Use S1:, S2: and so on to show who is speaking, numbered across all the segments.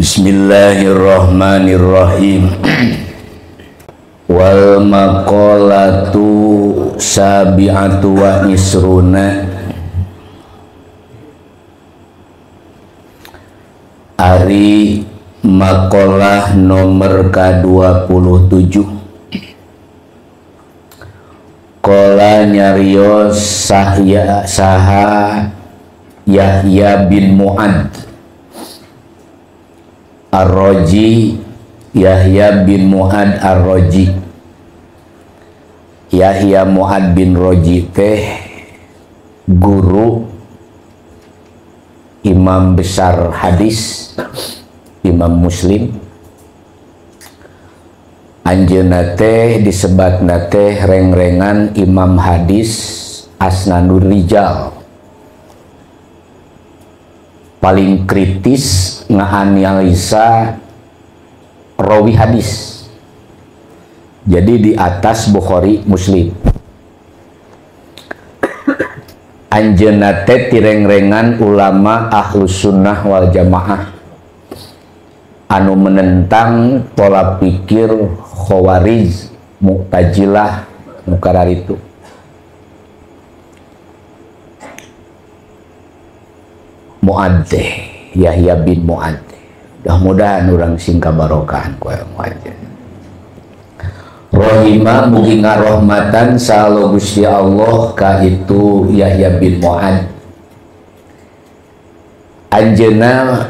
S1: Bismillahirrahmanirrahim. Wal maqalatu sabi'atu wa isruna. Ari maqalah nomor ka-27. Qala nyarios sahya saha Yahya bin Mu'ad Ar-Raji, Yahya bin Mu'ad Ar-Raji. Yahya Mu'ad bin Raji teh guru imam besar hadis, Imam Muslim. Anjeunna teh disebatna teh rengrengan imam hadis Asnanur Rijal. Paling kritis ngaanalisa rawi hadis. Jadi di atas Bukhari Muslim. Anjeunna teh tirengrengan ulama Ahlus Sunnah wal Jamaah anu menentang pola pikir Khawarij, Mu'tazilah, nu kararitu. Mu'ad teh, Yahya bin Mu'ad. Mudah-mudahan urang sing kabarokahan ku Mu'ad. Rahimah mugi ngarohmatan salo Gusti Allah ka itu Yahya bin Mu'ad. Anjeunna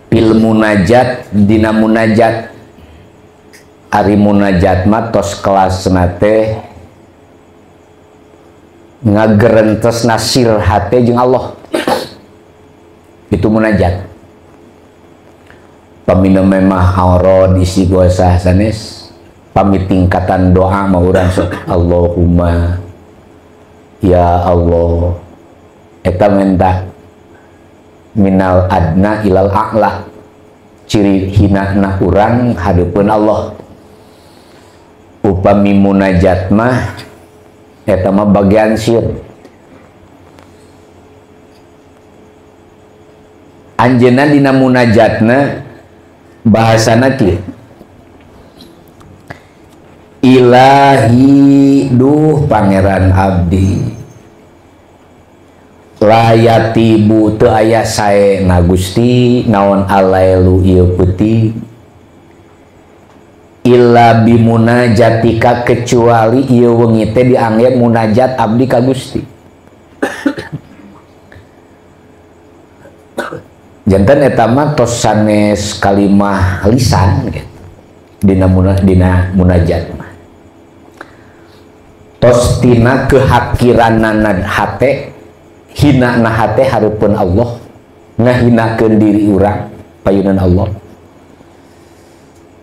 S1: fil munajat dina munajat. Ari munajat mah tos kelasna teh ngagerentesna sir hate jeung Allah. Itu munajat. Pamina memah aurad istighosah sanes, pami tingkatan doa mah urang sok Allahumma ya Allah, eta menta minal adna ilal a'la, ciri hinana urang hadeupeun Allah. Upami munajat mah eta mah bagian sir. Anjeunna dina munajatna bahasana kieu, Ilahi duh pangeran abdi, layatibu teu aya sae na Gusti naon alailu ieu peuting, illa bimunajatika kecuali ieu wengi teh diangge munajat abdi ka Gusti. Janten eta mah tos sanes kalimah lisan gitu. Dina munajat mah tos tina kehakiranana hate, hinana hate hareupeun Allah, ngahinakeun diri urang payunan Allah.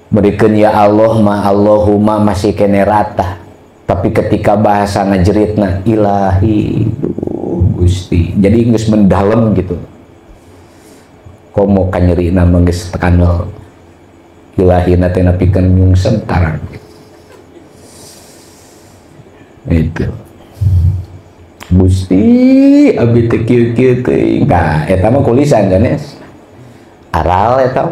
S1: Merikeun ya Allah ma Allahumma masih kene rata, tapi ketika bahasa ngajeritna ilahi duh Gusti, jadi geus mendalam gitu. Komo kanyerina mah geus tekanol ilahina teh nepikeun nyungsep tarang gitu. Itu Gusti abdi teh kieu-kieu teuing. Nah eta mah kulisan sanes aral eta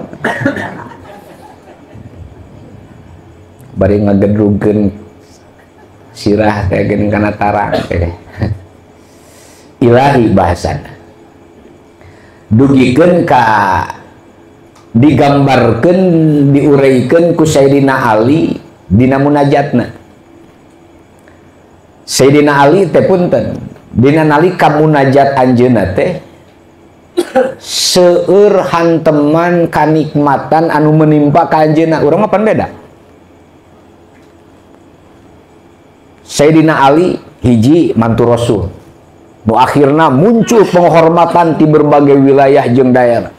S1: bari ngagedrugkeun sirah teh geuning kana tarang teh. Ilahi bahasana dugikeun ka digambarkeun diureikeun ku Sayyidina Ali dina munajatna. Sayyidina Ali teh punten dina nalika munajat anjeunna teh seueur hanteman kanikmatan anu menimpa ka anjeunna. Urang mah pan beda. Sayyidina Ali hiji mantu Rasul, nu akhirna muncul penghormatan di berbagai wilayah jeung daerah.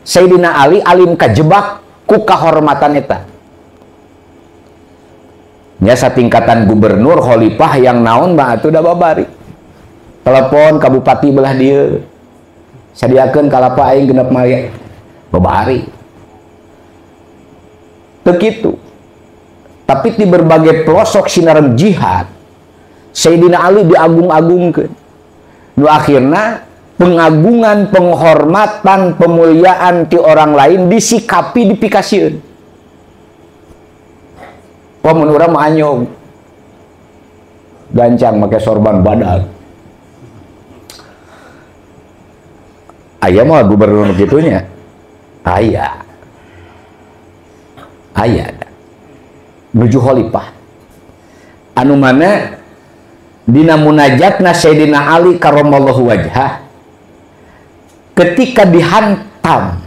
S1: Sayyidina Ali alim kajebak ku kahormatan eta. Nya satingkatan gubernur, khalifah yang naon mah atuh da babari. Telepon ka bupati belah dieu. Sadiakeun kalapa aing genep maya. Babari. Teu kitu. Tapi di berbagai pelosok sinaran jihad, Sayyidina Ali diagung-agungkeun. Nu akhirna Pengagungan, penghormatan, pemuliaan ti orang lain disikapi dipikasieun. Wah mun urang mah anyog. Gancang make sorban badak. Aya mah gubernur gitunya. Aya. Aya. Nuju khalifah. Anu mana dina munajatna Sayyidina Ali karramallahu wajhah ketika dihantam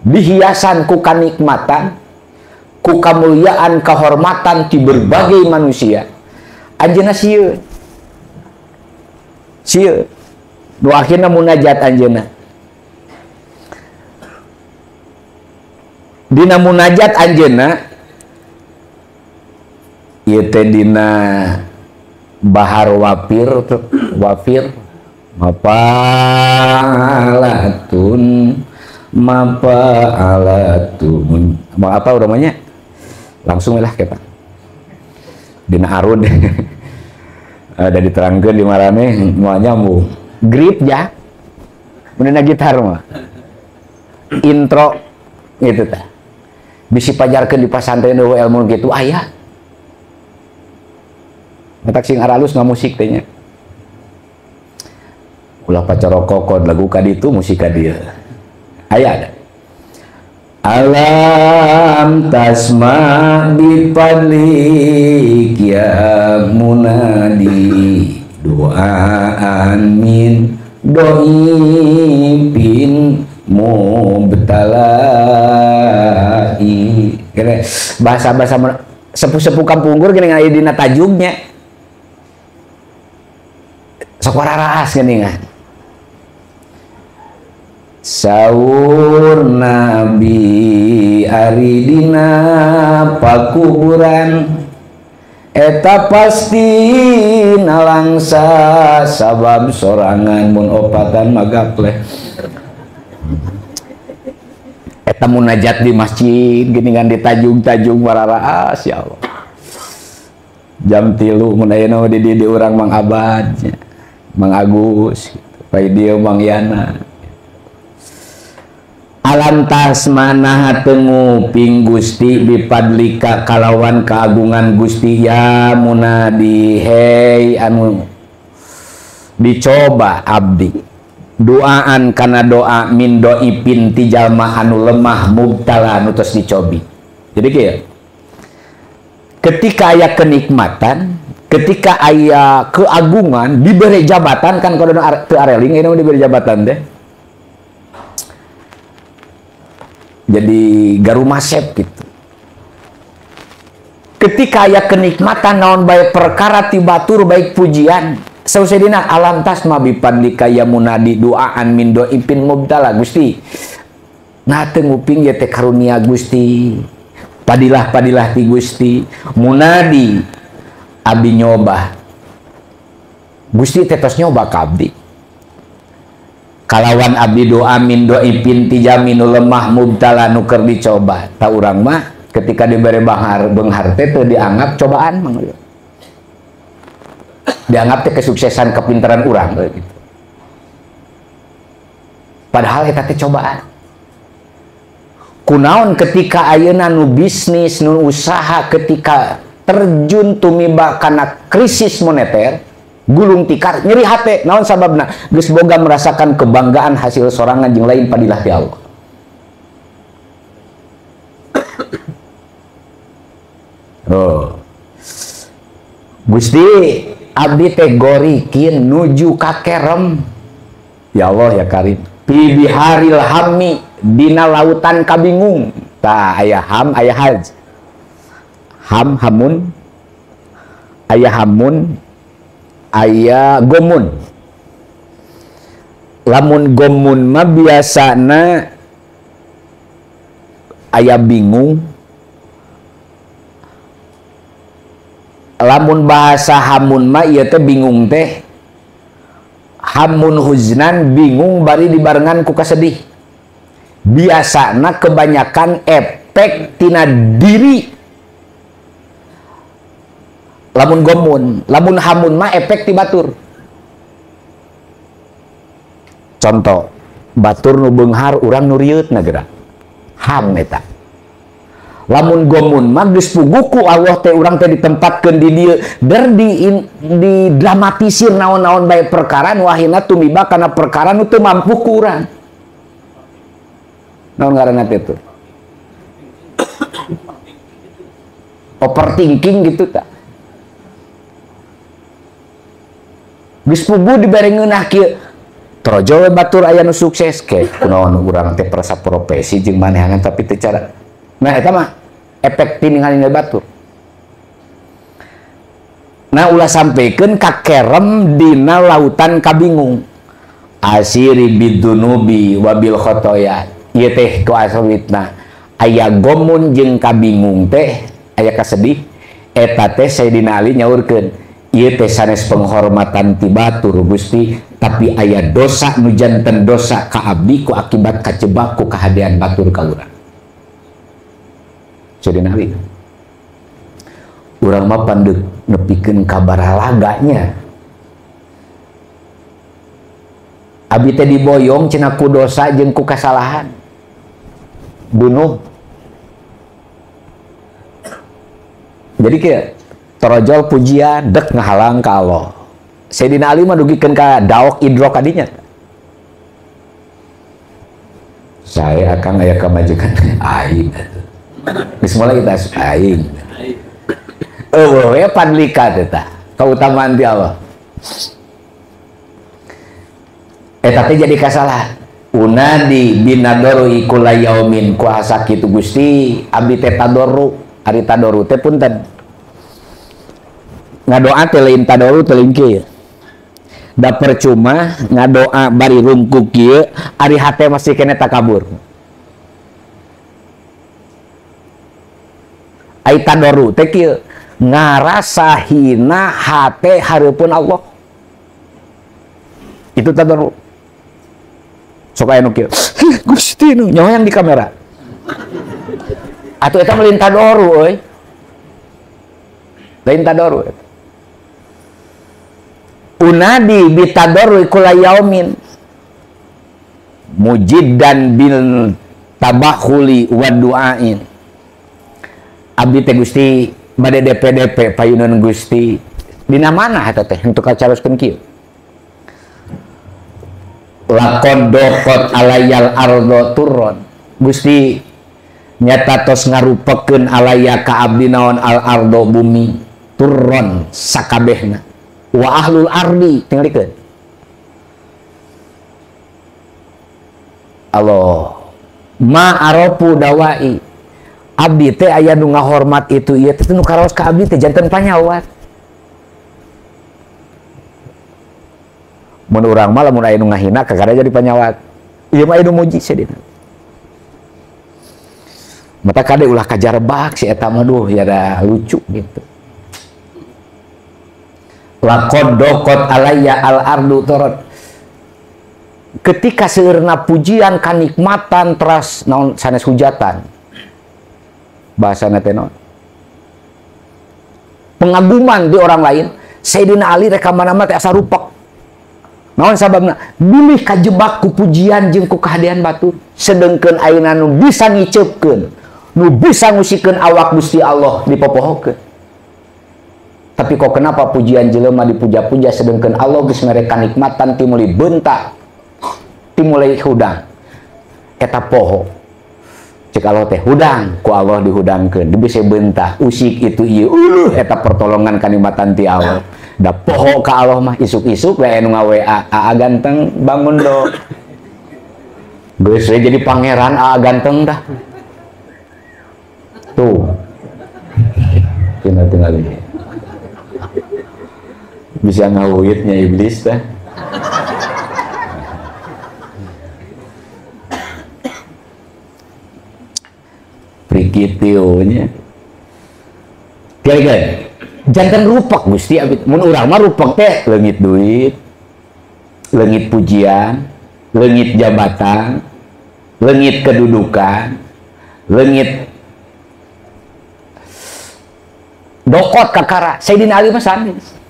S1: dihiasan ku kanikmatan ku kamuliaan kehormatan ti berbagai manusia anjeunna sieun sieun nu akhirna munajat anjeunna dina munajat anjeunna ieu teh dina bahar wafir wafir mapalatun mapalatun mau apa namanya langsung lah kita dina arud ada diterangkeun di marane moal nyambung grip ya mun gitar mah intro gitu tah bisi pajarkeun di pasantren eueuh ilmu kitu aya matak sing aralus ngamusik teh nya ulah pacarokokod lagu ka ditu musik ka dieu aya ada alam tasma bipadlik ya munadi doaan min doipin mubtalai bahasa-bahasa sepuh-sepuh kampunggur gini aya dina tajugnya sok wararaas geuningan saur nabi ari dina pakuburan eta pasti nalangsa sabab sorangan mun opatan magapleh eta munajat di masjid geuningan di tajug-tajug wararaas ya Allah jam 3 mun ayeuna di urang Mang Abad Mang Agus, gitu. Dia Mang Yana. Alam tasmana teu nguping Gusti bipadlika kalawan keagungan Gusti ya munadi hei anu dicoba abdi doaan kana doa min doipin ti jalma anu lemah mubtala anu tos dicobi. Jadi kieu ketika aya kenikmatan, ketika aya keagungan diberi jabatan kan kalau teu areling ini diberi jabatan deh jadi garumasep gitu. Ketika aya kenikmatan naon baik perkara ti batur baik pujian sausedina alam tasma bipadlika ya munadi duaan min doipin mubtala Gusti nah teu nguping ye teh karunia Gusti padilah-padilah ti Gusti munadi abdi nyoba Gusti tetos nyoba ka abdi kalawan abdi doa min doipin ti jaminu lemah mubtala nu keur dicoba ta urang mah ketika dibere beunghar teh teu dianggap cobaan mang dianggap teh kesuksesan kepintaran urang gitu. Padahal eta teh cobaan kunaon ketika ayeuna nu bisnis nu usaha ketika terjun tumiba kana krisis moneter gulung tikar nyeri hate naon sababna geus boga merasakan kebanggaan hasil sorangan jeung lain padilah ti Allah. Oh. Gusti abdi teh gorikin nuju ka kerem ya Allah ya Karim fi biharil hammi dina lautan kabingung tah aya ham aya haj ham hamun aya hamun aya gomun lamun gomun mah biasana aya bingung lamun bahasa hamun mah ieu teh bingung teh hamun huznan bingung bari dibarengan ku kasedih biasana kebanyakan efek tina diri lamun gomun, lamun hamun mah efek ti batur. Contoh batur nu beunghar urang nu rieutna geura. Ham eta. Lamun gomun mah geus puguku Allah teh urang teh ditempatkeun di dieu der di dramatisir naon-naon bae perkara nu akhirna tumiba kana perkara nu teu mampu ku urang. Naon ngaranna teh tuh? Overthinking gitu tak. Geus pugu dibere ngeunah kieu. Torojol we batur aya nu sukses ke kunaon urang teh perasa profesi jeung manehanna tapi teu cara. Nah eta mah efek tiningali batur. Nah ulah sampaikan kakerem dina lautan kabingung. Asiri bidunubi wabil khotoya. Ieu teh ku asawitna. Aya gomun jeung kabingung teh aya kasedih eta teh Sayyidina Ali nyaurkeun. Ieu teh sanes penghormatan ti batur Gusti, tapi aya dosa nu janten dosa ka abdi ku akibat kajebak ku kahadean batur ka urang. Sayyidina Ali urang mah pandeuk nepikeun ka baralaganya. Abi teh diboyong cenah ku dosa jeung ku kasalahan. Bunuh. Jadi kieu torojol pujian dek ngahalang ka Allah. Sayyidina Ali mah dugikeun ka daok idrok kadinya. Saya akan aya kamajikan aing atuh. Geus mulai kita aing. Eueuh we padlika teh tah. Kautamaan ti Allah. Eta teh jadi kasalahan. Unadi binadorui kula yaumin ku asa kitu Gusti, abdi teh tadoru, ari tadoru teh punten. Ngadoa teh lain tadoru teh lain kieu. Da percuma ngadoa bari rungkuk kieu, ari hate masih keneh takabur. Ai tadoru teh kieu ngarasa hina hate hareupeun Allah. Itu tadoru. Sok aya nu kieu. Gusti nu nyoyang di kamera. Atuh eta mah lain tadoru euy. Lain tadoru eta. Unadi bitadorru kula yaumin mujiddan bil tabakhuli wa du'ain. Abdi teh Gusti bade DPDP payunan Gusti. Dina mana eta teh untuk kacaroskeun kieu? Laqad daqat alayal ardo turron. Gusti nyata tos ngarupekeun alaya ka abdi naon al ardo bumi turron sakabehna. Wa ahlul ardi tingalikeun. Allah ma aropu dawai. Abdi teh aya nu ngahormat itu ieu teh nu karaos ka abdi teh janten panyawat. Mun urang mah lamun aya nu ngahina kakara jadi panyawat. Ieu mah aya nu muji sadina. Mata kade ulah kajarbak si eta mah duh ya da lucu gitu. Laqad daqat alayya al ardu torot. Ketika seueurna pujian kanikmatan teras naon sanes hujatan. Bahasana teh naon? Pengaguman di orang lain, Sayyidina Ali rek ka mana-mana teh asa rupek. Naon sababna? Bilih kajebak ku pujian jeung ku kahadean batur. Sedengkeun ayeuna nu bisa ngiceupkeun, nu bisa ngusikeun awak Gusti Allah dipopohokeun. Tapi kok kenapa pujian jelema dipuja-puja sedengkeun Allah geus mere kanikmatan ti mulai bentak, ti mulai hudang. Eta poho. Cek Allah teh hudang, ku Allah dihudangkeun, dibese bentah, usik itu ieu, eta pertolongan kanikmatan ti Allah. Da poho ka Allah mah isuk-isuk we anu nga-WA, aa ganteng bangun do. Geus we jadi pangeran aa ganteng dah. Tuh. Tinggal tinggal. Bisa ngawuitnya iblis dah. Prikitionya. Kira-kira jantan rupak Gusti abdi. Mun urang mah rupak teh leungit duit, leungit pujian, leungit jabatan, leungit kedudukan, leungit dokot kakara. Sayyidina Ali mah sanes.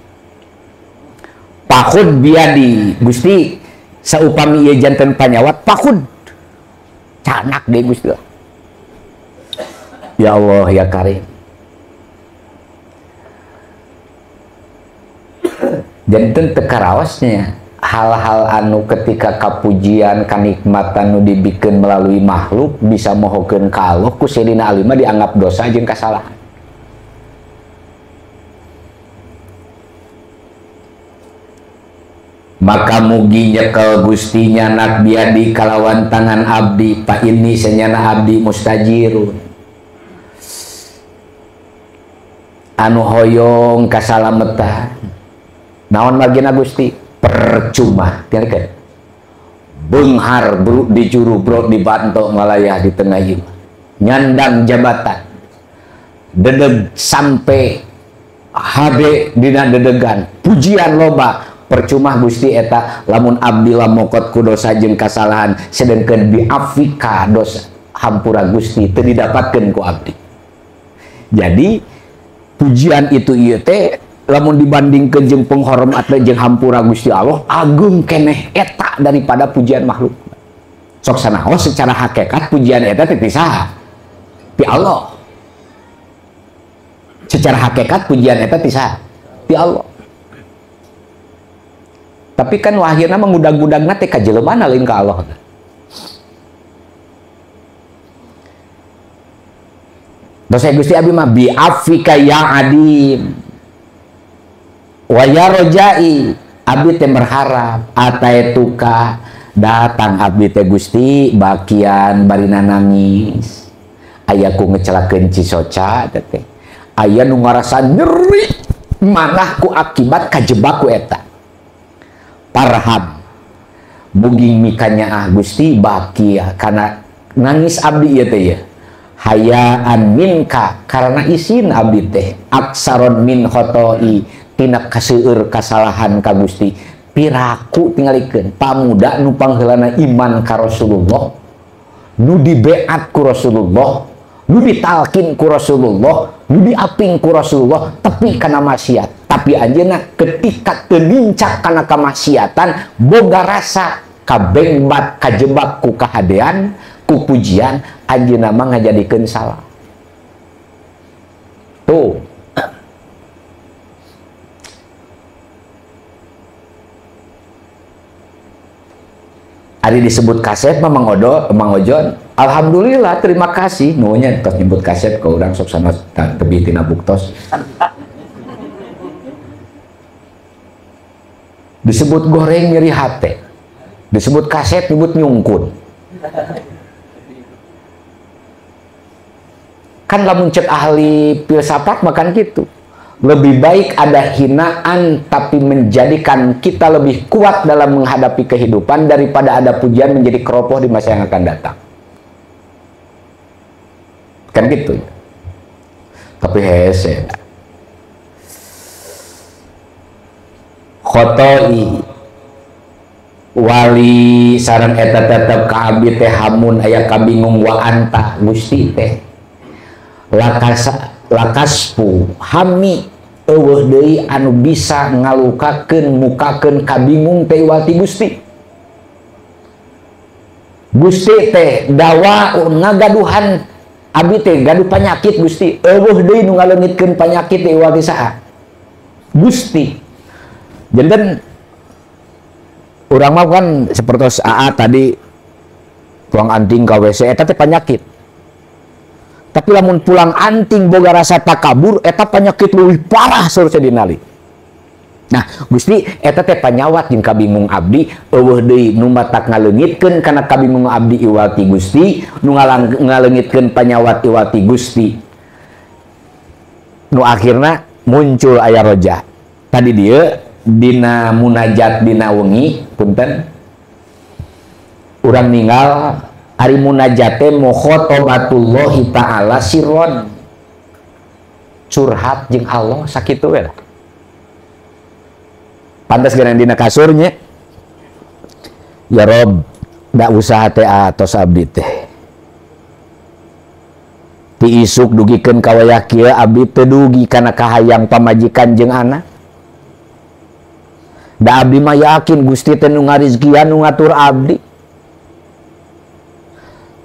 S1: Pakhud biadi Gusti Saupami ieu janten panyawat pakud canak deui Gusti. Ya Allah ya Karim. Janten teu karaosnya hal-hal anu ketika kapujian kanikmatan nu dibikeun melalui makhluk bisa mohokeun ka Allah ku Sayyidina Ali mah dianggap dosa jeung kasalahan. Maka mugi nyekel Gusti nyanak biadi kalawan tangan abdi pa ini senyana abdi mustajirun anu hoyong kasalametan. Naon margina Gusti? Percuma tinggalkeun beunghar bro di juru bro di banto ngalayah di tengah ieu nyandang jabatan dedeg sampai hade dina dedegan pujian loba. Percuma Gusti eta lamun abdi lamokot ku dosa jeung kasalahan sedengkeun bi afika dosa hampura Gusti teu didapatkeun ku abdi. Jadi pujian itu ieu teh lamun dibandingkeun jeung penghormatan jeung hampura Gusti Allah agung keneh eta daripada pujian makhluk. Sok sanaos secara hakikat pujian eta teh ti saha? Ti Allah. Secara hakikat pujian eta ti saha? Ti Allah. Tapi kan akhirnya mengudag-udagna teh ka jelemana lain ka Allah. Dosa Gusti abi mah bi afika ya adim wa ya rojai, abi teh berharap ataetuka datang abdi teh Gusti bakian barina nangis aya ku ngecelakeun cisoca teh aya nu ngarasa nyeri manah ku akibat kajebak ku eta. Parham mugi mikanya ah Gusti bakia karena nangis abdi ieu teh ya hayaan minka karena isin abdi teh aksaron min khotoi tina kaseueur kasalahan ka Gusti piraku tingalikeun pamuda nu pangheulana iman ka Rasulullah nu dibeat ku Rasulullah nu ditalkin ku Rasulullah nu diaping ku Rasulullah tepi kana maksiat. Tapi anjeunna ketika teu nincak kana kamaksiatan boga rasa kabengbat kajebak ku kahadean ku pujian anjeunna mah ngajadikeun salah. Tuh. Ari disebut kaset mah Mang Odo, Mang Ojon, alhamdulillah terima kasih. Nuhunnya tos nyebut kaset ke urang sok sana tebih tina buktos. Disebut goreng nyeri hate, disebut kaset nyebut nyungkun. Kan lamun cek ahli filsafat makan gitu. Lebih baik ada hinaan tapi menjadikan kita lebih kuat dalam menghadapi kehidupan daripada ada pujian menjadi keropoh di masa yang akan datang. Kan gitu. Tapi hese. Khotoi wali sareng eta tetep ka abdi teh hamun aya kabingung wa anta Gusti teh lakaspu hami eueuh deui anu bisa ngalukakeun mukakeun kabingung teh wati Gusti. Gusti teh dawa ngagaduhan abdi teh gaduh panyakit Gusti eueuh deui nu ngaleungitkeun panyakit teh wati saha Gusti. Janten urang mah kan seperti AA tadi pulang anting ka WC eta teh panyakit. Tapi lamun pulang anting boga rasa takabur eta penyakit leuwih parah saur Sayyidina Ali. Nah, Gusti eta teh panyawat jeung kabingung abdi eueuh deui nu matak ngaleungitkeun kana kabingung abdi iwati Gusti, nu ngaleungitkeun panyawat iwati Gusti. Nu akhirna muncul aya roja. Tadi dieu dina munajat dina wengi punten urang ninggal ari munajate mukhotabatullahi ta'ala sirron curhat jeung Allah sakitu we lah. Pantes geuna dina kasurnya ya Rob da usaha teh atos abdi teh ti isuk dugikeun ka wayah kieu abdi teu dugi kana kahayang pamajikan jeung anak. Da abdi mah yakin Gusti teh nu ngarizkian nu ngatur abdi.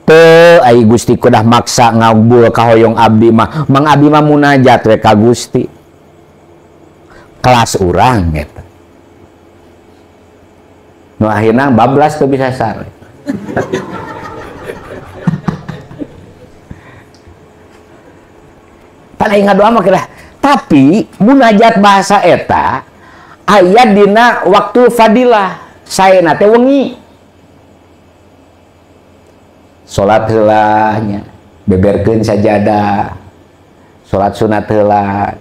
S1: Teu ai Gusti kudah maksa ngabul kahoyong abdi mah. Mang abdi mah munajat we ka Gusti. Kelas urang eta. Nu akhirna bablas teu bisa sare. Pan aing ngadoa mah kira. Tapi munajat bahasa eta aya dina waktu fadilah saena teh wengi. Salat heula nya, beberkeun sajadah. Salat sunat heula.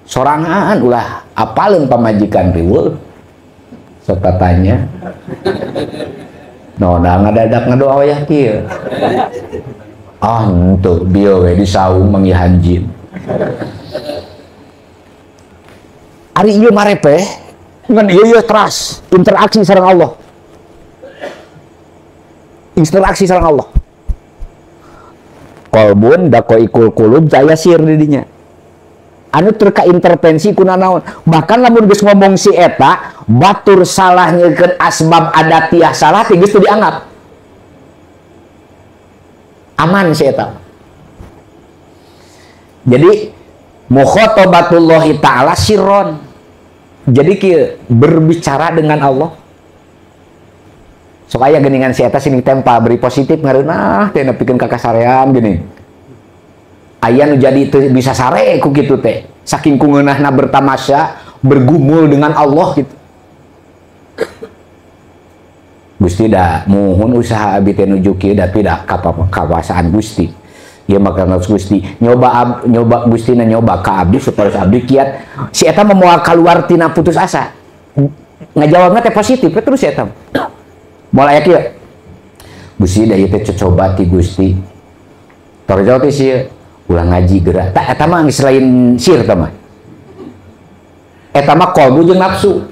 S1: Sorangan ulah apaleun pamajikan riweuh. Sok tatanya. Nona ngadadak ngadoa wayah kieu. Ah henteu bieu we di saung manggihan jin. Ari ieu marepeh ngan ieu ieu teras interaksi sareng Allah. Interaksi sareng Allah. Qalbun daqaiqul qulub jaya sir di dinya. Anu teu kaintervensi ku nanaon. Bahkan lamun geus ngomong si eta batur salah nyieun asbab adatiah salah teh geus teu dianggap. Aman si eta. Jadi mukhatabatullahi ta'ala sirron. Jadi kieu berbicara dengan Allah. Sok aya geuningan si eta sini tempa beri positif ngareunah teh nepikeun ka kasarean geuning. Aya nu jadi teu bisa sare ku kitu teh. Saking ku ngeunahna bertamasya, bergumul dengan Allah gitu. Gusti da muhun usaha abi teh nuju kieu da tidak kawasaan Gusti. Ieu mah karena Gusti nyoba nyoba Gustina nyoba ka abdi supaya abdi kiat. Si eta mah moal kaluar tina putus asa. Ngajawabna teh positif terus si eta. Moal aya kieu. Gusti da ieu teh cocoba ti Gusti. Torjol teh sieun ulah ngaji geura. Tah eta mah geus lain sir eta mah. Eta mah qalbu jeung nafsu.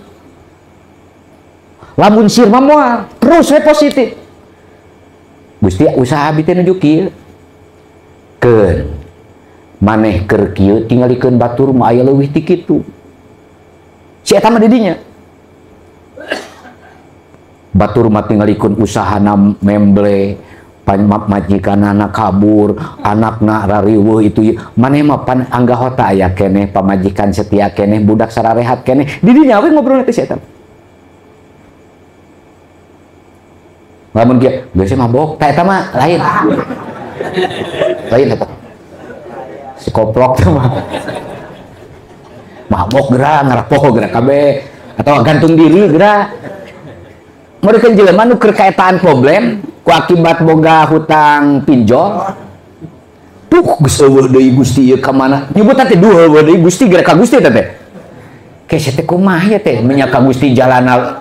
S1: Lamun sir mah moal terus we positif. Gusti usaha abdi teh nuju kieu. Keun maneh keur kieu tingalikeun batur mah aya leuwih ti kitu. Si eta mah di dinya. Batur mah tingalikeun usahana memble, pamajikanana kabur, anakna rariweuh itu maneh mah pan anggahota aya keneh, pamajikan setia keneh, budak sararehat keneh. Di dinya we ngobrol teh si eta. Lamun kieu geus mabok, tah eta mah lain. Lain eta. Si koplok teh mah. Mabok geura ngarapoh geura kabeh atau gantung diri geura. Mereka jelema nu keur kaetaan problem ku akibat boga hutang pinjol. Tuh geus eueuh deui Gusti ieu ka mana? Nyebut teh duh eueuh deui Gusti geura ka Gusti teh teh. Ke teh kumaha ya teh nya ka Gusti jalana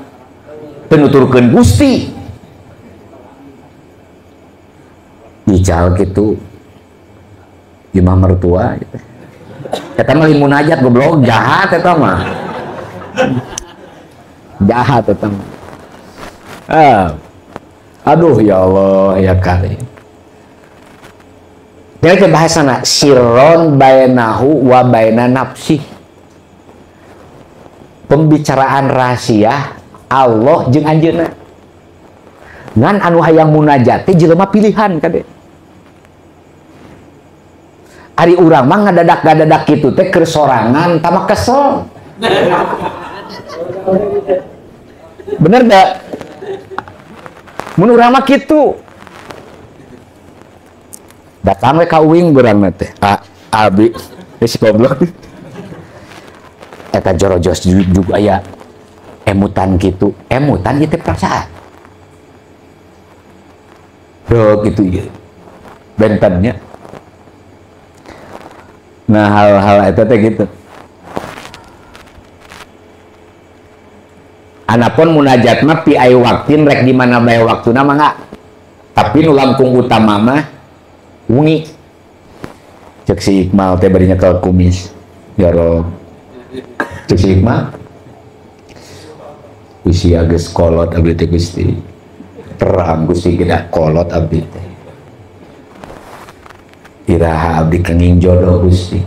S1: teu nuturkeun Gusti. Ical gitu imah mertua gitu. Eta mah munajat goblok jahat eta mah. Jahat eta mah. Aduh ya Allah ya kali. Dia ke bahasana sirron bainahu wa baina nafsi. Pembicaraan rahasia Allah jeung anjeunna. Ngan anu hayang munajat teh jelema pilihan kade. Ari urang mah ngadadak-ngadadak kitu teh keur sorangan tambah kesel. Bener da? Mun urang mah kitu. Datang we ka uing urang teh. A abi geus goblok. Eta jorojos juga aya emutan kitu. Emutan ieu teh perasaan. Dok gitu ieu. Bentennya. Nah hal-hal itu teh gitu. Anapun munajat mah pi ai waktin rek di mana bae waktuna mah enggak. Tapi nu langkung utama mah wengi. Cek si Iqmal teh bari nyekel kumis. Ya Rob. Cek si Iqmal. Usia geus kolot abdi teh Gusti. Terang Gusti geus kolot abdi teh. Iraha abdi kenging jodoh Gusti.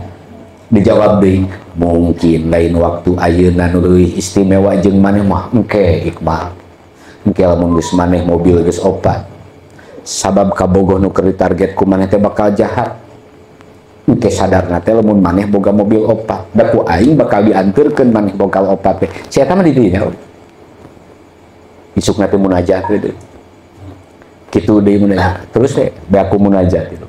S1: Dijawab deui, mungkin lain waktu ayeuna nu leuwih istimewa jeung maneh mah engke Iqbal. Engke lamun geus maneh mobil geus opat. Sabab kabogoh nu keur ditarget ku maneh teh bakal jahat. Engke sadarna teh lamun maneh boga mobil opat, da ku aing bakal dianterkeun maneh boga opat teh. Si eta mah di dinya. Isukna teh munajat teh. Kitu deui munajat. Terus teh bae aku munajat itu.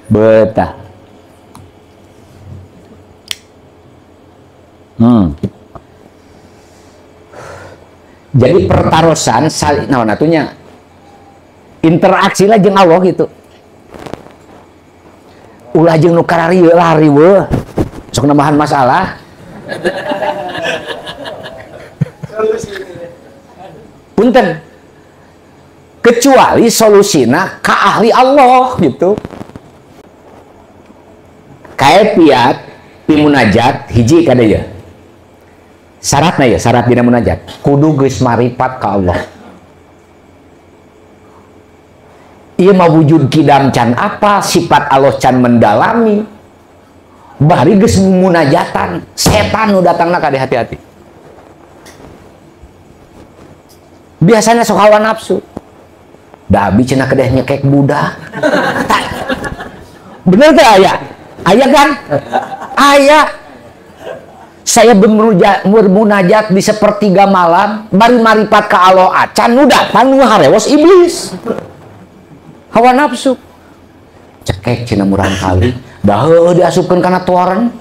S1: Betah. Jadi pertarosan saling naon atunya interaksi lah jeung Allah gitu. Ulah jeung nu kararieu lari weuh. Sok nambahan masalah. Punten. Kecuali solusina ka ahli Allah gitu. Kaepiat pimunajat hiji kada ya. Syaratna ya, syarat dina munajat kudu geus maripat ka Allah. Ieu mah wujud kidam can apa, sifat Allah can mendalami. Bari geus munajatan, setan nu datangna kade hati-hati. Biasanya sok hawa nafsu. Da abi cenah kedeh nyekek budak. Bener teh aya? Aya kan? Aya. Saya bermunajat di sepertiga malam, bari maripat ka Allah acan nu datang nu harewos iblis. Hawa nafsu. Cekek cenah murang kali, dah heueuh diasupkeun kana toren,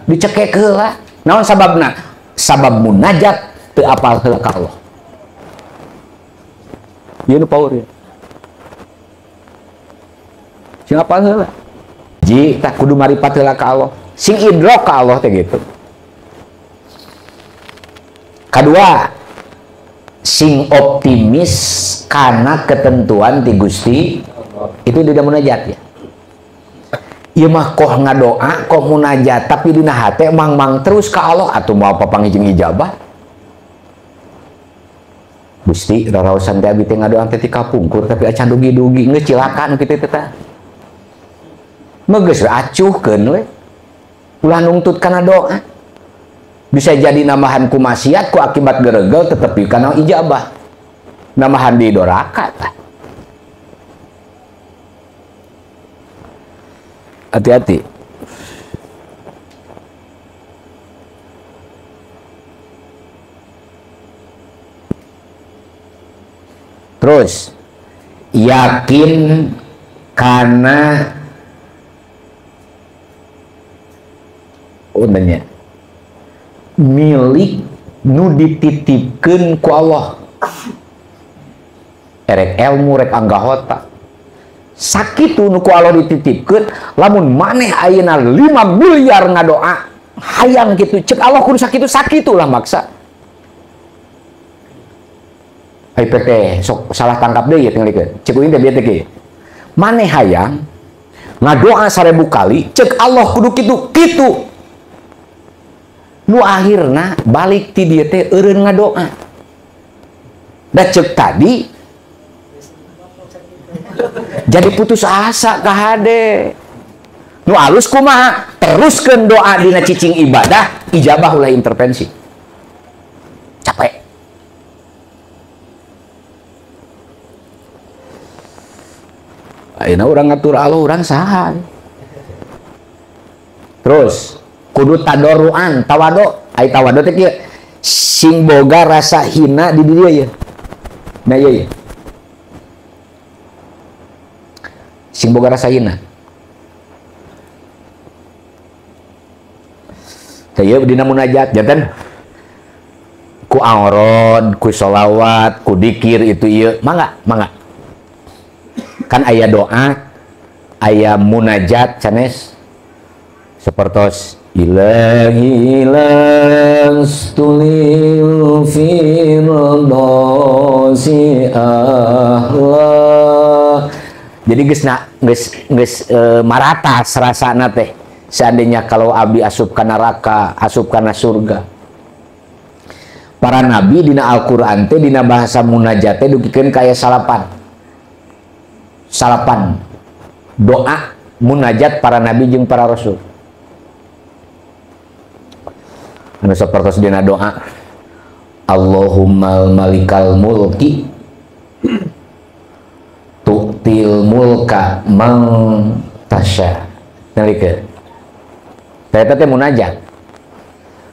S1: dicekek heula. Naon sababna? Sabab munajat teu apal heula ka Allah. Ieu nu power ya. Sing apal heula. Ji tah kudu maripat heula ka Allah. Sing idrok ka Allah teh gitu. Kedua, sing optimis karena ketentuan ti Gusti itu tidak munajat ya. Ieu mah koh ngadoa, koh munajat, tapi dina hate mang-mang terus ka Allah atuh moal papanggih jeung ijabah. Gusti raraosan teh abi teh ngadoa teh ti kapungkur tapi acan dugi-dugi geus cilakan kitu teh tah. Mah geus acuhkeun we. Ulah nungtut kana doa. Bisa jadi nambahan ku maksiat ku akibat geregel tetapi kana ijabah. Nambahan di doraka tah. Hati-hati. Terus yakin karena undannya milik nu dititipkeun ku Allah. Erek ilmu rek anggahota. Sakitu nu ku Allah dititipkeun, lamun maneh ayeuna 5 miliar ngadoa hayang kitu cek Allah kudu sakitu sakitu lah maksa. Ai teh sok salah tangkap deui ya tingalikeun. Cek uing teh bieu teh kieu. Maneh hayang ngadoa 1000 kali cek Allah kudu kitu kitu. Nu akhirna balik ti dieu teh eureun ngadoa. Da cek tadi jadi putus asa ka hade. Nu alus kumaha? Teruskeun doa dina cicing ibadah, ijabah ulah intervensi. Capek. Ayeuna urang ngatur Allah urang saha. Terus kudu tadoruan, tawado. Ai tawado teh kieu sing boga rasa hina di dieu ye. Nah ieu ye. Sing boga rasa hina. Teh ieu dina munajat janten ku aurod, ku sholawat, ku dikir itu ieu. Mangga, mangga. Kan aya doa, aya munajat sanes sepertos ilahi lastulil firdausi ahla. Jadi geus geus marata rasana teh. Seandainya kalau abdi asup ka neraka, asup kana surga. Para nabi dina Al-Qur'an teh dina bahasa munajat teh dugikeun kaya salapan. Salapan doa munajat para nabi jeung para rasul. Anu sapertos dina doa Allahumma malikal mulki tu'til mulka man tasya. Nalikeun. Eta teh munajat.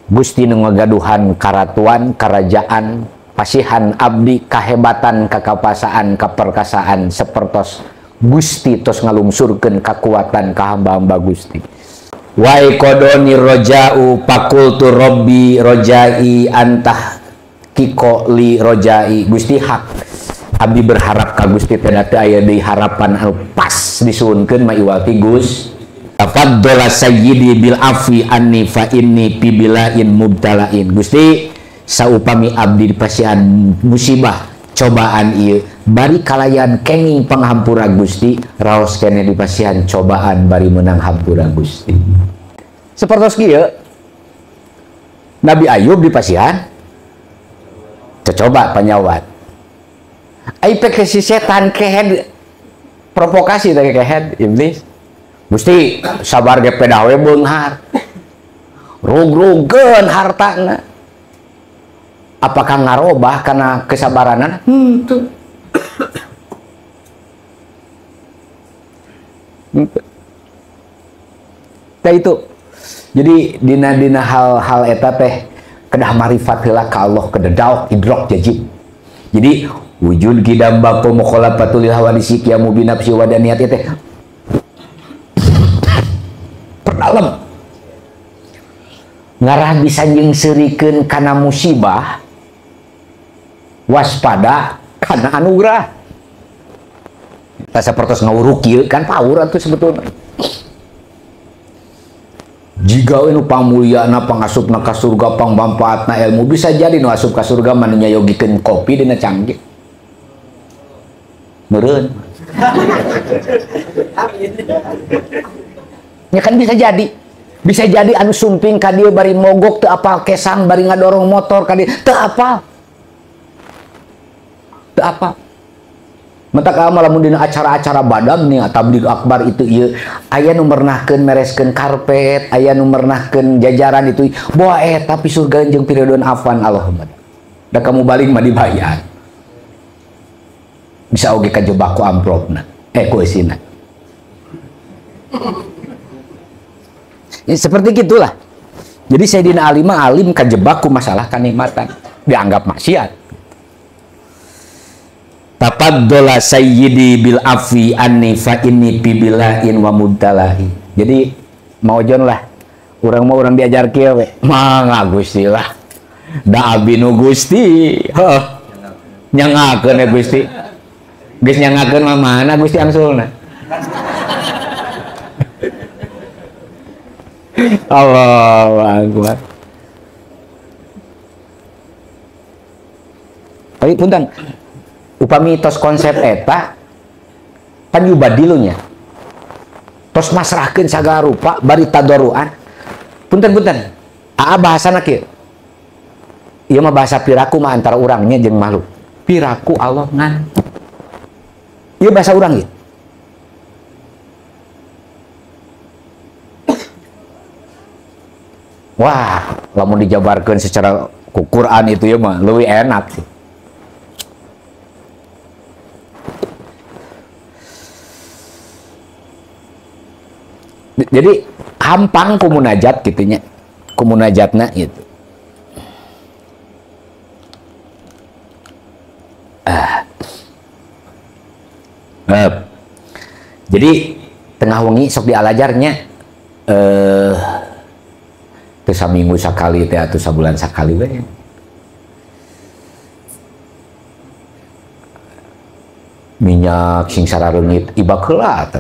S1: Gusti nu ngagaduhan karatuan, karajaan, pasihan abdi kahebatan, kakapasaan, kaperkasaan sapertos Gusti tos ngalungsurkeun kakuatan ka hamba-hamba Gusti. Wa qadoni roja'u fakultu rabbi rojai antah kiko li rojai. Gusti hak abdi berharap ka Gusti teh teu aya deui harapan anu pas disuhunkeun ma iwati Gus. Tafaddola sayyidi bil afwi anni fa inni fi bila'in mubtala'in. Gusti saupami abdi dipasihan musibah cobaan ieu bari kalayan kenging panghampura Gusti, raos keneh dipasihan cobaan bari menang hampura Gusti. Sapertos kieu Nabi Ayub dipasihan cocoba panyawat. Ai pek si setan kehed provokasi teh kehed iblis. Gusti sabar ge pedah we beunghar. Rug-rugkeun hartana. Apakah ngarobah karena kesabaranana? Henteu. Tah itu. Jadi dina-dina hal-hal eta teh kedah marifat heula ka Allah, kedah daok idrok jajib. Jadi wujud kidam baqo mukhalafatul hawadisi qiyamu bi nafsi wa daniyat teh perdalam. Ngarah bisa nyengseurikeun kana musibah, waspada kana anugerah. Tah sapertos ngawuruk ieu kan paur atuh sebetulna. Jiga we nu pamulyana pangasupna ka surga pangmanfaatna ilmu, bisa jadi nu asup ka surga mah nu nyayogikeun kopi dina cangge. Meureun. Ya kan bisa jadi. Bisa jadi anu sumping ka dieu bari mogok teu apal kesang, bari ngadorong motor ka dieu teu apal. Teu apal. Mentak amal lamun dina acara-acara badam nih tabligh akbar itu ieu aya nu mernahkeun mereskeun karpet, aya nu mernahkeun jajaran itu. Boa tapi surga jeung piridon afwan Allahumma. Da kamu balik mah dibayar. Bisa oge kajebak ku amplopna, ku eusina. Ya, seperti gitulah. Jadi Sayyidina Ali mah alim kajebak ku masalah kanikmatan, dianggap maksiat. Tafaddola sayyidi bil afwi anni fa inni fi bila'in wa mubtalahi. Jadi mau jon lah, urang mau urang diajar kieu we. Mangga Gusti lah. Da abi nu Gusti. Heuh. Nyangakeun ya Gusti. Geus nyangakeun mah mana Gusti angsulna. Allahu akbar. Tapi punten, upami tos konsep eta panyubadilunya tos masrahkeun sagala rupa bari tadoruan. Punten-punten, aa bahasana kieu. Ieu mah bahasa piraku mah antara urangnya jeung makhluk. Piraku Allah ngan. Ieu bahasa urang ieu. Wah, lamun dijabarkeun secara ku Quran itu ya mah leuwih enak sih. Jadi hampang ku munajat gitunya, ku munajatna gitu. Jadi tengah wengi sok dialajarnya teu saminggu sakali teh atuh sabulan sakali we. Minyak sing sarareungit ibak heula teh.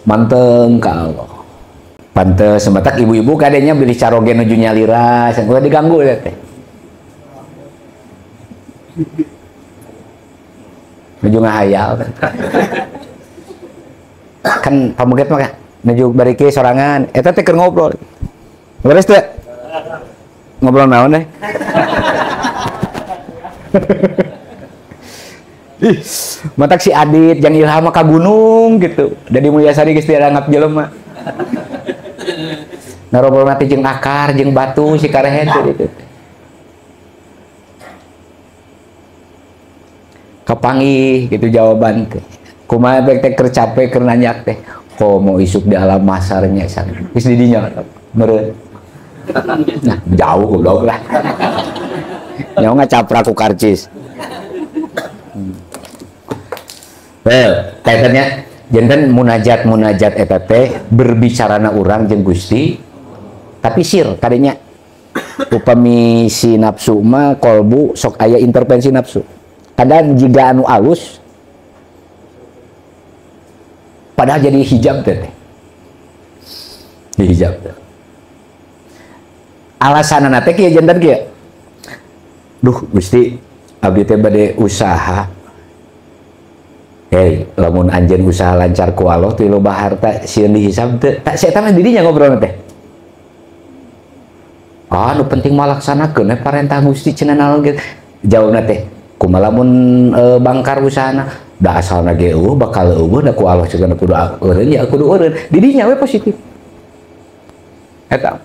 S1: Manteng ka Allah. Pantes semetak ibu-ibu kadenya beli caroge nuju nyalira, ulah diganggu teh. Nuju ngahayal. Kan pamuget mah nuju bariki sorangan, eta teh keur ngobrol. Beres teh? Ngobrol naon deh? Ih, matak si Adit yang Ilham ka gunung gitu. Da di Mulyasari geus dianggap jelema. Ngarobrol nanti jeung akar jeung batu si karehet gitu. Kapanggih gitu jawaban teh. Kumaha teh keur capek keur nanyak teh. Komo isuk di alam masarnya geus di dinya meureun. Nah, jauh goblok lah. Nyawa ngacaprak ku karcis. Well, kaitannya janten munajat-munajat eta teh berbicarana urang jeung Gusti tapi sir kadinya upami si nafsu mah kolbu sok aya intervensi nafsu. Kadang jiga anu alus padahal jadi hijab teh. Hijab teh. Alasanana teh kieu janten kieu. Duh Gusti abdi teh bade usaha. Hei, lamun anjeun usaha lancar ku Allah teu loba harta sieun dihisab teu. Tak si eta mah didinya ngobrolna teh. Ah, nu penting mah laksanakeun we parentah Gusti cenah naon kieu. Jawabna teh, kumaha lamun bangkar usahana? Da asalna ge eueuh bakal eueuh da ku Allah cenah kudu eureun ya kudu eureun. Didinya we positif. Eta.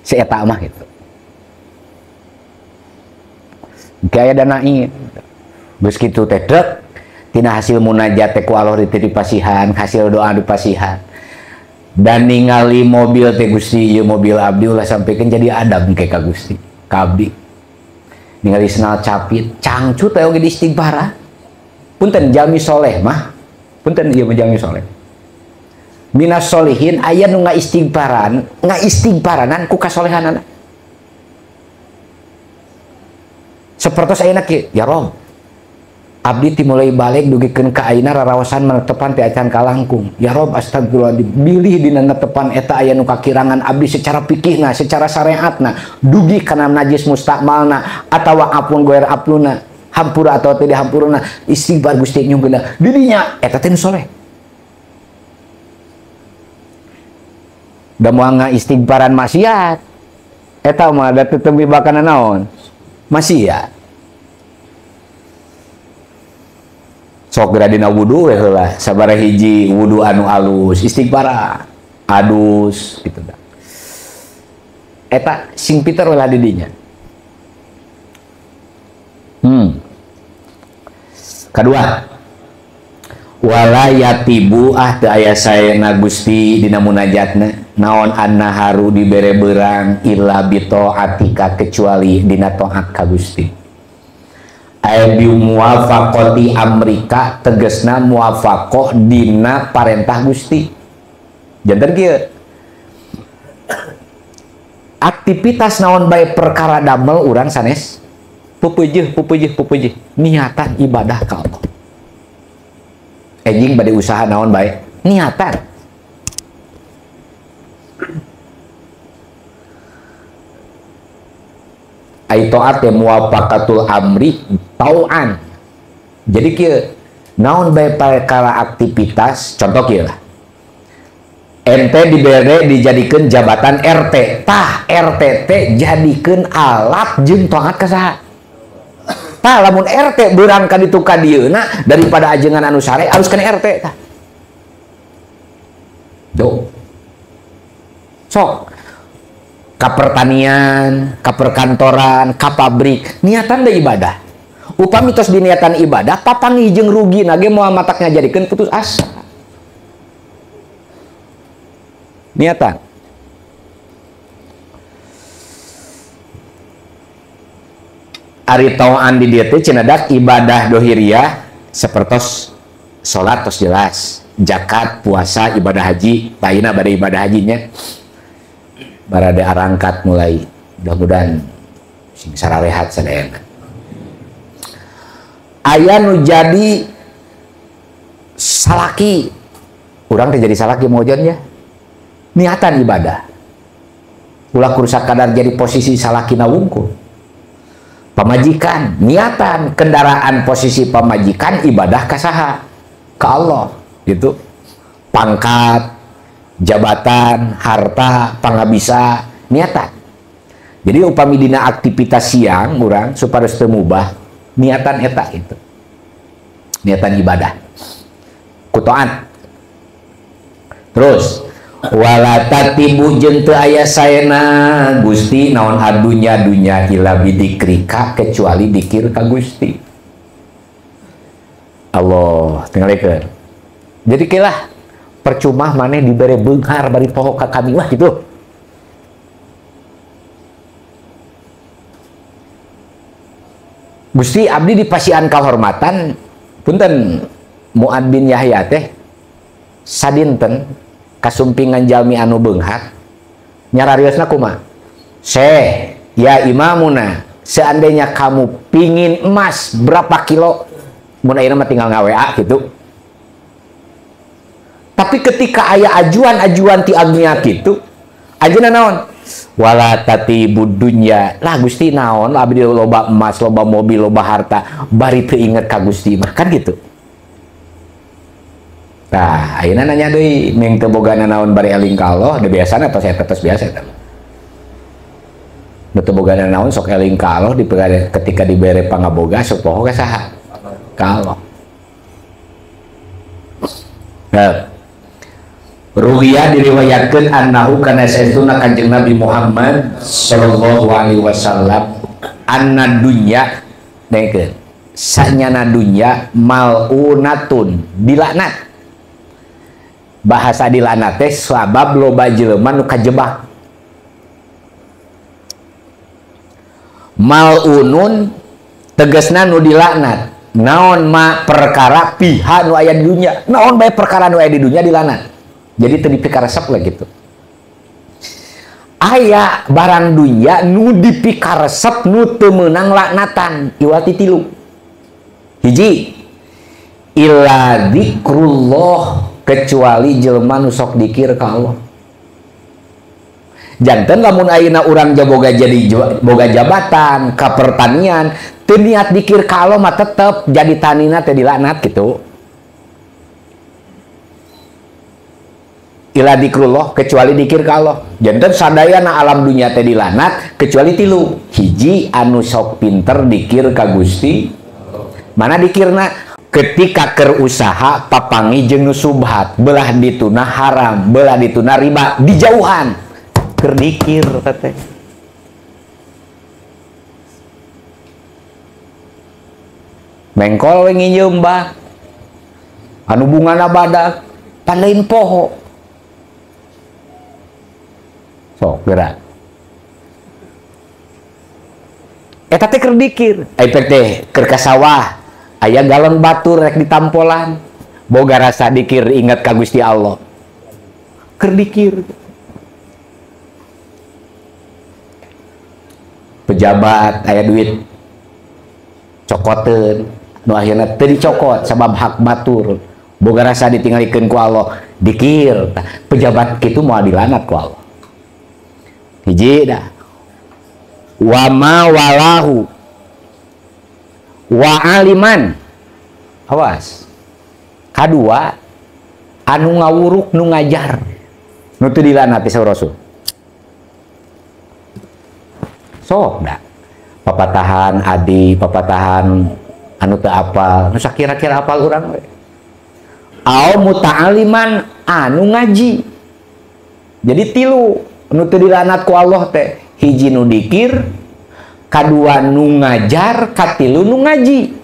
S1: Si eta mah gitu. Gaya dana ieu. Geus kitu teh dek tina hasil munajat teh ku Allah dipasihan, hasil doa dipasihan. Dan ningali mobil teh Gusti ieu mobil abdi ulah sampikeun jadi adab ke ka Gusti, ka abdi. Ningali senal capit, cangcut teh oge di istighfar. Punten jalmi soleh mah, punten ieu mah jalmi soleh. Minas solihin aya nu ngaistighfaran, ngaistighfaranan ku kasolehanana. Sapertos ayeuna kieu, ya Rob. Abdi timulai balik dugikeun ka ayeuna raraosan menetepan teh acan kalangkung. Ya Rob astagfirullahaladzim, bilih dina netepan eta aya nu kakirangan abdi secara fikihna, secara syariatna, dugi kana najis mustakmalna atawa apun goer apluna, hampura atawa teu dihampuruna, istighfar Gusti nyungkeuna. Didinya eta teh nu soleh. Da moal istighfaran maksiat. Eta mah da teu teu bakana naon? Maksiat. Sok geura dina wudu we heula, sabaraha hiji wudu anu alus, istighfar adus gitu dah. Eta sing piter lah di dinya. Kedua, wala yatibu ah teu aya saena Gusti dina munajatna naon annaharu dibere beurang illa bi taatika kecuali dina taat ka Gusti. Ay bi muwafaqati amrika tegesna muwafaqah dina parentah Gusti. Janten kieu. Aktivitas naon bae perkara damel urang sanes pupujuh pupujuh pupujuh niatan ibadah ka Allah. Enjing bade usaha naon bae niatan. Ai taat teh muwafaqatul amri tauan. Jadi kieu naon bae perkara aktivitas contoh kieu lah. Ente dibere dijadikeun jabatan RT. Tah RT teh jadikeun alat jeung taat ka saha? Tah lamun RT beurang ka ditu ka dieuna daripada ajengan anu sare alus kana RT tah. Duh. Sok ka pertanian, ka perkantoran, ka pabrik, niatan da ibadah. Upami tos diniatan ibadah, papanggih jeung rugi nage moal matak ngajadikeun putus asa. Niatan. Ari tauan di dieu teh cenah ibadah dohiriah sapertos salat tos jelas, zakat, puasa, ibadah haji, taina bade ibadah hajinya. Barade arangkat mulai mudah-mudahan sing sararehat sadayana. Aya nu jadi salaki, urang teh jadi salaki mojon ya. Niatan ibadah. Ulah kurusak kadar jadi posisi salakina wungkul. Pamajikan, niatan kendaraan posisi pamajikan ibadah ka saha? Ka Allah gitu. Pangkat, jabatan, harta, pangabisa, niatan. Jadi upami dina aktivitas siang urang supados teu mubah niatan eta itu. Niatan ibadah. Ku taat. Terus wala tatibu jeung teu aya saena Gusti naon adunya dunya illa bidzikrika kecuali dikir ka Gusti. Allah tinggalikeun. Jadi kilah percuma maneh dibere beunghar bari poho ka kami wah gitu. Gusti abdi dipasian kahormatan punten Muad bin Yahya teh sadinten kasumpingan jalmi anu beunghar nyarariosna kumaha? Syekh ya imamuna, seandainya kamu pingin emas berapa kilo, mun ayeuna mah tinggal nga-WA gitu. Tapi ketika aya ajuan-ajuan ti agnia kitu, ajeuna naon? Wala tatibud dunya. Lah Gusti naon abdi loba emas, loba mobil, loba harta, bari teu inget ka Gusti mah kan gitu. Tah, ayeuna nanya deui, ming teu boga naon bari eling ka Allah, da biasana tos eta tos biasa eta. Nu teu boga naon sok eling ka Allah ketika dibere pangaboga sok poho ka saha? Ka Allah. Nah, ruwiya diriwayatkeun annahu kana saestuna Kanjeng Nabi Muhammad sallallahu alaihi wasallam anna dunya dengkeun sanyana dunya malunatun dilaknat. Bahasa dilaknat teh sabab loba jelema nu kajebak. Malunun tegasna nu dilaknat. Naon ma perkara pihak nu aya di dunya, naon bae perkara nu aya di dunya dilaknat. Jadi teu dipikaresep lah gitu. Aya barang dunya nu dipikaresep nu teu meunang laknatan iwal ti tilu. Hiji, illa dzikrullah, kecuali jelema nu sok dikir ka Allah. Janten lamun ayeuna urang boga jadi boga jabatan ka pertanian, teu niat dikir ka Allah mah tetep jadi tanina teh dilaknat gitu. Ila dikrullah, kecuali dikir ka Allah. Janten sadayana alam dunya teh dilaknat kecuali tilu. Hiji anu sok pinter dikir ka Gusti. Mana dikirna? Ketika keur usaha papangi jeung nu subhat, belah dituna haram, belah dituna riba, dijauhan. Keur dikir teh. Mengkol we nginjeum bah. Anu bungana badak, pan lain poho. Sok gerak. Eta teh keur dikir, efek teh keur ka sawah, aya galon batur rek ditampolan, boga rasa dikir ingat ka Gusti Allah. Keur dikir. Pejabat aya duit cokoteun, nu akhirna teu dicokot sabab hak batur, boga rasa ditinggalikeun ku Allah, dikir. Pejabat kitu moal dilanat ku Allah. Hiji dah. Wa ma walahu wa aliman. Awas. Kadua anu ngawuruk nu ngajar. Nu teu dilanat ti Rasul. Sok dah. Papatahan adi, papatahan anu teu apal, nu sakira-kira apal urang we. Au muta'aliman anu ngaji. Jadi tilu nu teu dilanat ku Allah teh, hiji nu dikir, kadua nu ngajar, katilu nu ngaji.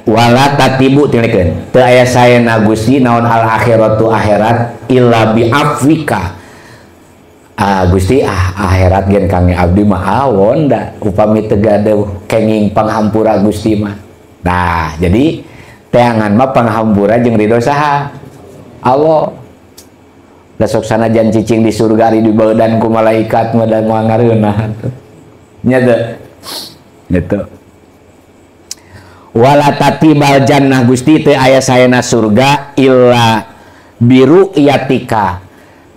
S1: Wala tatibu tilikeun teu aya saena Gusti naon al akhiratu akhirat illa bi afwika. Ah Gusti ah akhirat gen kang abdi mah awon da upami teu gaduh kenging panghampura Gusti mah. Nah, jadi teangan mah panghampura jeung ridho saha? Allah. Da sok sanajan cicing di surga ari dibaeudan ku malaikat mah da moal ngareunah tuh. Nya teu? Gitu. Wala tatibal jannah Gusti teu aya saena surga illa biru yatika.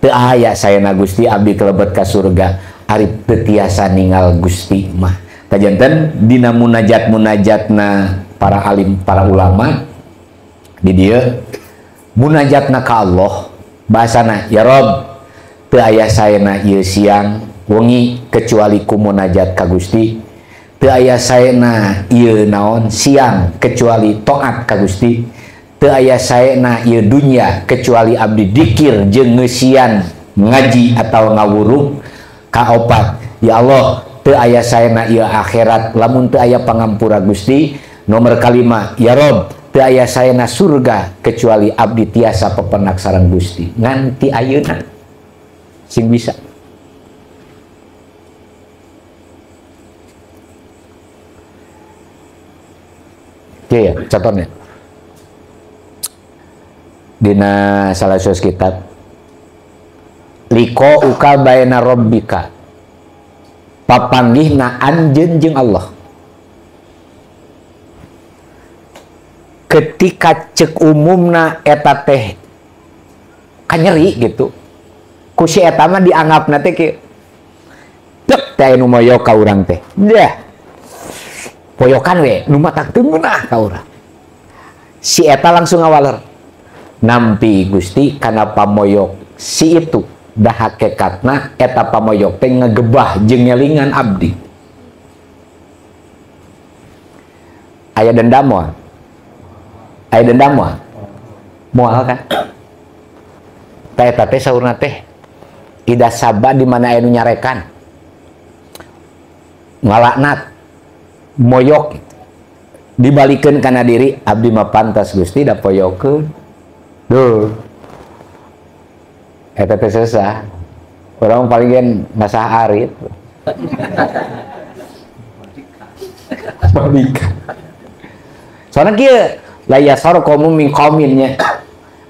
S1: Teu aya saena Gusti abdi kelebet ka surga ari teu tiasa ningal Gusti mah. Tajanten dina munajat-munajatna para alim, para ulama di dieu munajatna ka Allah bahasana ya Rob Teu aya saena ieu siang wengi kecuali ku munajat ka Gusti. Teu aya saena ieu naon siang kecuali taat ka Gusti. Teu aya saena ieu dunya kecuali abdi dikir jeung ngeusian ngaji atau ngawuruk. Kaopat, ya Allah, teu aya saena ieu akhirat lamun teu aya pangampura Gusti. Nomor kalima, ya Rob, teu aya saena surga kecuali abdi tiasa pepenak sareng Gusti. Nganti ayeuna sing bisa. Oke ya, contohnya dina salah satu kitab liko uka baina rabbika, papanggihna anjeun jeung Allah. Ketika cek umumna eta teh kanyeri gitu, ku si eta mah dianggapna teh kieu, dek teh nu moyok ka urang teh, dah poyokan we nu matak teu ngeunah ka urang. Si eta langsung ngawaler, nampi Gusti kana pamoyok si itu, dah hakikatna eta pamoyok teh ngegebah jeung ngelingan abdi. Aya dendam moal? Aya dendam moal? Moal kan? Tah eta teh saurna teh ida saba di mana aya nu nyarekan, ngalaknat, moyok, dibalikeun kana diri, abdi mah pantas Gusti da poyokeun. Duh. Eta teh sesah. Urang paling gen ngasah arit. Balikan. Soalnya kieu la yasar qaumun min qaumin nya.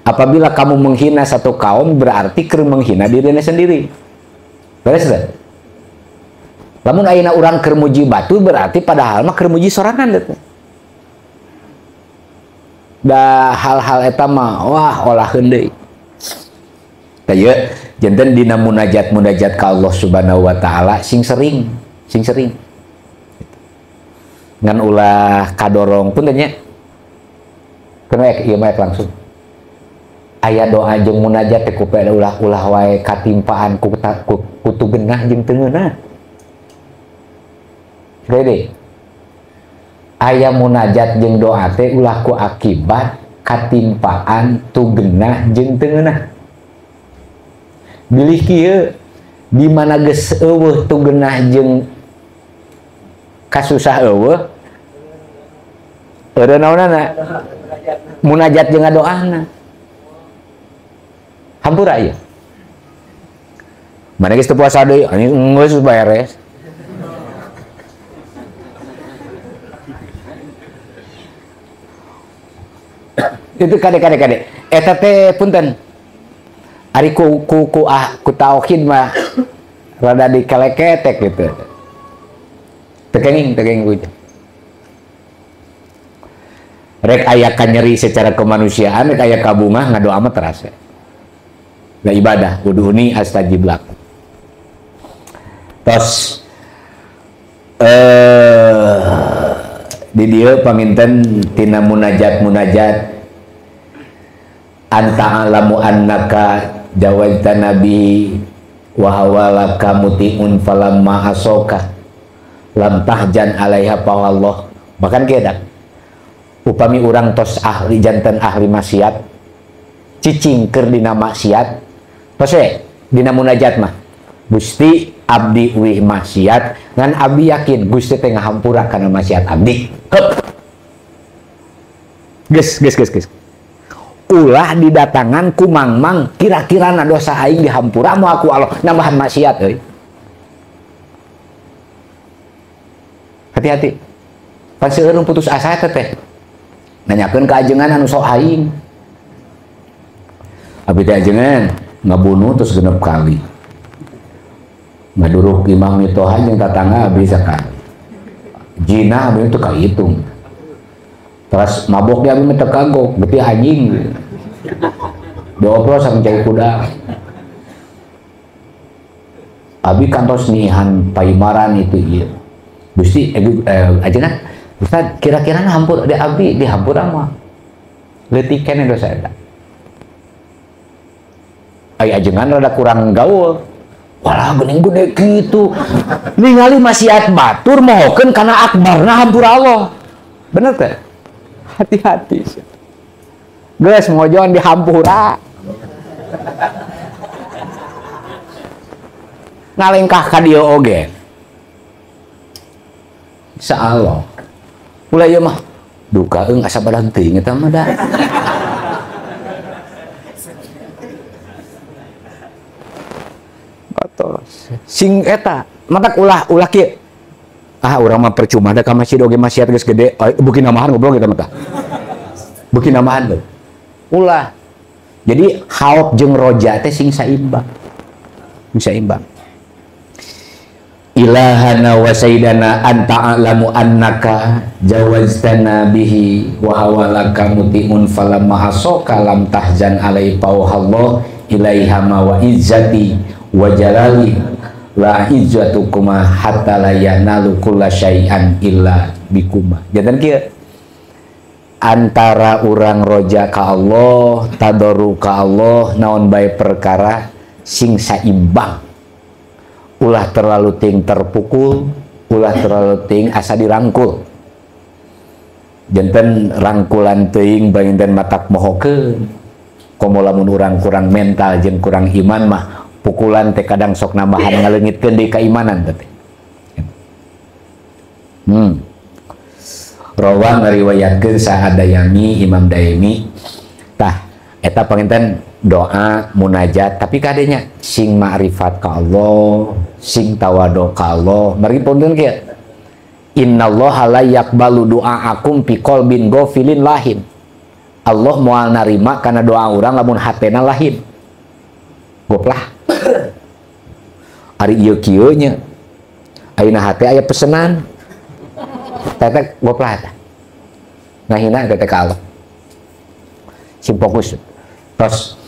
S1: Apabila kamu menghina satu kaum berarti keur menghina dirinya sendiri. Beres teh? Lamun ayeuna urang keur muji batu berarti padahal mah keur muji sorangan teh. Da hal-hal eta mah wah olaheun deui. Tah ieu janten dina munajat-munajat ka Allah Subhanahu wa taala sing sering, sing sering. Ngan ulah kadorong pun teh nya. Keun ieu mah langsung. Aya doa jeung munajat teh ku ulah-ulah wae katimpaan ku kutu genah jeung teu ngeunah. Gede. Aya munajat jeung doa teh ulah ku akibat katimpaan tu genah jeung teu ngeunah. Bilih kieu di mana geus eueuh tu genah jeung kasusah eueuh eureun naonana munajat jeung ngadoana. Hampura ieu. Mana geus teu puasa deui, anjing geus beres. Itu kade. Eta teh punten. Ari ku ku ku ah ku tauhid mah rada dikeleketek gitu. Tekenging ku. Rek aya kanyeri secara kemanusiaan, rek aya kabungah ngadoa mah terasa. Da ibadah udhuni astajib lakum. Tos di dieu panginten tina munajat-munajat anta alamu annaka jawazta nabi wa hawalaka mutiun falamma asoka lam tahjan alaiha pa Allah. Bahkan kieu dak upami urang tos ahli janten ahli maksiat cicing keur dina maksiat tos we dina munajat mah Gusti abdi wih maksiat ngan abdi yakin Gusti teh ngahampura kana maksiat abdi. Heup. Geus geus geus geus. Ulah didatangan ku mangmang kira-kira na dosa aing dihampura mau aku Allah nambahan maksiat euy. Hati-hati. Pan seueur nu putus asa eta teh. Nanyakeun ka ajengan anu sok aing. Abi teh ajengan ngabunuh terus 6 kali. Ngaduruk imam mitoha jeung tatangga abdi sakali. Jinah abdi teu kahitung. Terus mabok dia abdi teu kagok, getih anjing. Dioplos sama cai kuda. Abi kantos nihan paimaran itu ieu. Gusti ajengan Ustaz kira-kira hampur di abdi dihampura mah. Leutik keneh dosa eta. Ai ajengan rada kurang gaul. Walah geuning gede kitu. Ningali maksiat batur mohokeun kana akbarna hampura Allah. Bener teh? Hati-hati. Geus mojon dihampura. Ngalengkah ka dieu oge. Insyaallah. Ulah ieu mah duka eung asa badan teuing eta mah da. Atos. Sing eta matak ulah kieu. Ah urang mah percuma da ka masjid oge maksiat geus gede, beuki namahan goblok eta mah tah. Beuki namahan leuh. Ulah. Jadi khauf jeung roja teh sing saimbang. Sing saimbang. Ilahana wa sayyidana anta a'lamu annaka jawaztana bihi wa hawalaka mutiun falamma asaka lam tahzan alai pauhallah ilaiha ma wa izzati wa jalali la izzatukuma hatta la yanalu kulla syai'an illa bikuma. Janten kieu antara urang roja ka Allah, tadoru ka Allah, naon bae perkara sing saimbang. Ulah terlalu ting terpukul, ulah terlalu ting asa dirangkul. Janten rangkulan teuing banginten matak mohokeun. Komo lamun urang kurang mental jeung kurang iman mah pukulan teh kadang sok nambahan ngaleungitkeun deui kaimanan teh. Rawa ngariwayatkeun saha Dayami, Imam Daimi. Tah eta panginten doa munajat tapi kadenya sing ma'rifat ka Allah, sing tawadu ka Allah. Margi punten kieu. Innallaha la yaqbalu du'aakum fi qalbin ghafilin lahin. Allah moal narima kana doa urang lamun hatena lahin. Goplah. Ari ieu kieu nya. Ayeuna hate aya pesenan. Teh goplah eta. Ngahina teh ka Allah. Sing fokus. Terus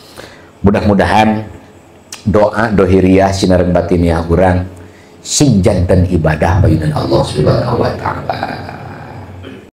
S1: mudah-mudahan doa dohiriah sinareng batiniah urang sing janten ibadah bayunan Allah Subhanahu wa taala.